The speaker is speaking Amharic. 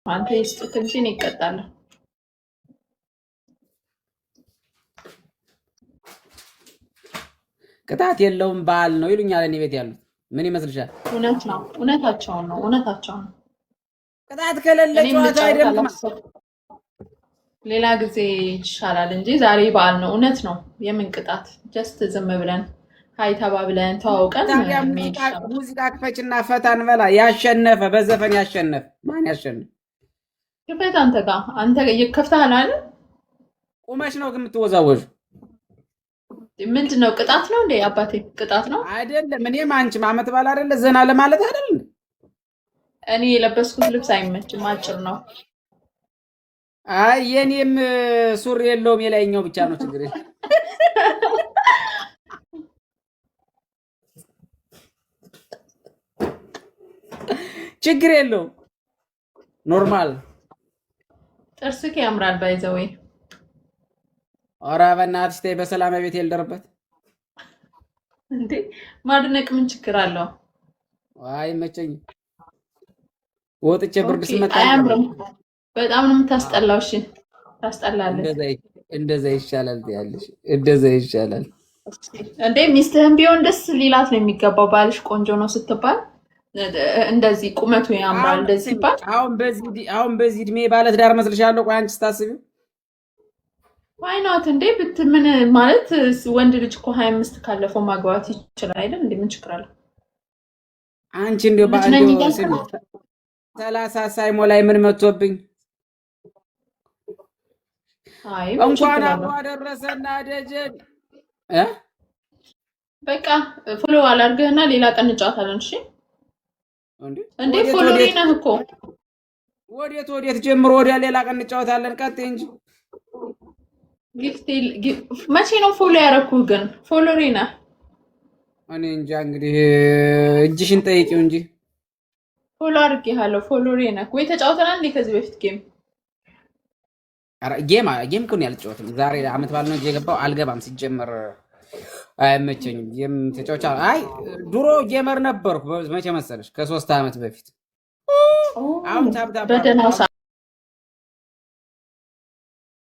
አንተ ይስጥክ እንጂ እኔ እቀጣለሁ። ቅጣት የለውም በዓል ነው ይሉኛል። እኔ ቤት ያሉት ምን ይመስልሻል? እውነት ነው። እውነታቸውን ነው። እውነታቸውን ነው። ቅጣት ከሌለ እኔም ጨዋታ ልጫወት አይደምቅም። አላሰብኩም። ሌላ ጊዜ ይሻላል እንጂ ዛሬ በዓል ነው። እውነት ነው። የምን ቅጣት? Just ዝም ብለን hi ተባብለን ተዋውቀን ታዲያ መሄድ ሙዚቃ ይሻላል። ሙዚቃ ክፈችና ፈታ እንበላ። ያሸነፈ በዘፈን ያሸነፈ ማን ያሸነፈ? ክፈት። አንተ ጋር አንተ ከፍተሃል አይደል? ቁመሽ ነው ግን የምትወዛወዡ። ምንድን ነው? ቅጣት ነው እንዴ አባቴ? ቅጣት ነው። አይደለም እኔም አንቺም አመት በዓል አይደለ ዘና ለማለት አይደል? እኔ የለበስኩት ልብስ አይመችም፣ አጭር ነው። አይ የኔም ሱሪ የለውም፣ የላይኛው ብቻ ነው ችግር የለም። ችግር የለውም፣ normal። ጥርስክ ያምራል። By the way። ኧረ በእናትሽ ተይ፣ በሰላም ቤት የልደርበት። እንዴ ማድነቅ ምን ችግር አለው? አይመቸኝም። ወጥቼ ብርድ Okay ስመጣ አያምርም። በጣም ነው የምታስጠላው። እሺ ታስጠላለህ። እንደዛ ይሻላል ትያለሽ፣ እንደዛ ይሻላል። እንዴ ሚስትህም ቢሆን ደስ ሊላት ነው የሚገባው። ባልሽ ቆንጆ ነው ስትባል፣ እንደዚህ ቁመቱ ያምራል አሁን እንደዚህ ሲባል። አሁን በዚህ እድሜ ባለትዳር መስልሻለሁ? ቆይ አንቺ ስታስቢው። Why not እንዴ? ብት ምን ማለት፣ ወንድ ልጅ እኮ 25 ካለፈው ማግባት ይችላል አይደል? እንዴ ምን ችግር አለው? አንቺ እንዲያው ልጅ ነኝ እንዲያው እያልክ ስሚ፣ ነው? 30 ሳይሞላኝ ምን መጥቶብኝ? አይ ምን እንኳን ችግር አብሮ አለው? አደረሰና ደጀን እ በቃ follow አላርግህና ሌላ ቀን እንጫወታለን። እሺ። እንዴ እንዴ ወዴት follower ወዴት ነህ እኮ። ወዴት ወዴት ጀምሮ ወዲያ ሌላ ቀን እንጫወታለን። ቀጥይ እንጂ። Gift መቼ ነው follow ያደረኩህ? ግን follower ነህ። እኔ እንጃ፣ እንግዲህ እጅሽን ጠይቂው እንጂ። Follow አድርጌሃለሁ። Follower ነህ ወይ? ተጫውተናል እንዴ ከዚህ በፊት game? ኧረ game እኮ ነው ያልጫወትም። ዛሬ አመት በዓል ነው እንጂ የገባው አልገባም። ሲጀመር አይመቸኝም። Game ተጫውቻ አይ ድሮ gamer ነበርኩ። መቼ መሰለሽ? ከ3 ዓመት በፊት። አሁን tap tap በደህናው አሁን